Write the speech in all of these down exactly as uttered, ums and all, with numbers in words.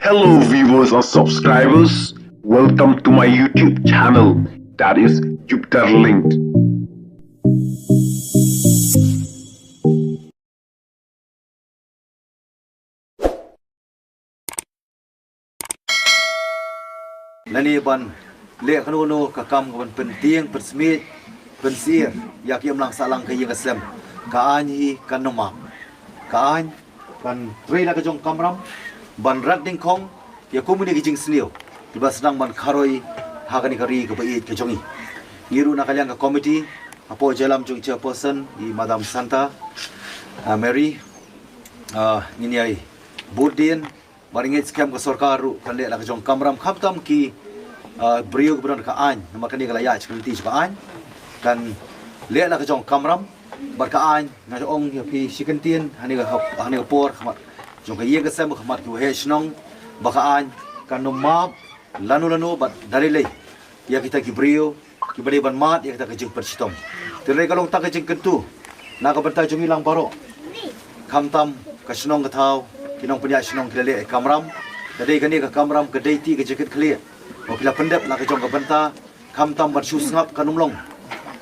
Hello viewers and subscribers, welcome to my YouTube channel, that is Jupiter Linked. Lane ban leh kano kano ka kam ka ban pyntieng, pynsmiej, pynsyier ïa ki imlang sahlang ka ïing ka sem, ka aiñ hi kan ym map. Ka aiñ kan trei la ka jong kamram ban rat dyngkhong ïa kumne ki jingsniew kiba sdang ban kharoi ha kane ka ri kaba ïeit ka jong ngi. Ngi ruh na ka liang ka komiti, hapoh jingïalam jong i chairperson i Madam Santa, ah, Mary, ah, ngin ïai bud dien, bad ngi ngeit skhem ka sorkar ruh kan leh la ka jong kamram khamtam ki, ah, briew kiba don ka aiñ, namar kane ka la ïaid sha ka lynti jong ka aiñ, kan leh la ka jong kamram, bad ka aiñ nga ong ïa phi shi kyntien, ha kane ka hap, ha kane ka por, khmat jong ka ïing ka sem, khmat ki waheh shnong, ba ka aiñ kan ym map lano lano bad da lei lei ïa kita ki briew kiba dei ban mad ïa kita ki jingpynshitom. Te hynrei ka long tang ka jingkyntu na ka bynta jong ngi lang baroh. Khamtam ka shnong ka thaw, ki nongpynïaid shnong ki la leh ïa ka kamram. Ka dei kane ka kamram ka dei tang ka jingkitkhlieh ba phi la pyndep la ka jong ka bynta, khamtam ban shu sngap kan ym long.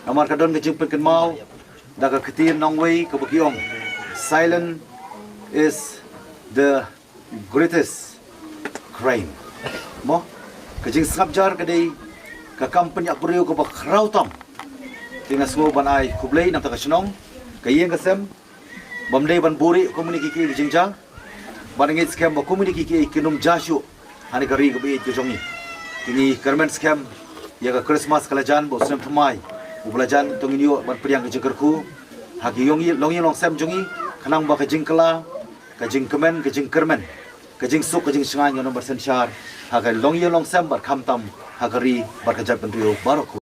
Namar ka don ka jingpynkynmaw da ka ktien nongwei kaba ki ong, "Silence is the greatest crime." Mo, ka jingsngap jar ka dei ka kam pynïap briew kaba khraw tam. Te nga sngew ban ai khublei na ka bynta ka shnong, ka ïing ka sem, bym dei ban buhrieh kumne ki kiei ki jingjia. Bad nga ngeit skhem ba kumne ki kiei kin ym jia shuh ha kane ka ri kaba ïeit ka jong ngi. Te ngi kyrmen skhem ïa ka Krismas ka la jan, bad u snem thymmai uba la jan, to ngin ïoh ban pdiang ka jingkyrkhu ha ki ïong, longïing longsem jong ngi, khnang ba ka jingkylla, ka jingkmen, ka jingkyrmen, ka jingsuk, ka jingshngaiñ kan ym bar synshar ha ka longïing longsem bad khamtam ha ka ri bad ka jaitbynriew baroh.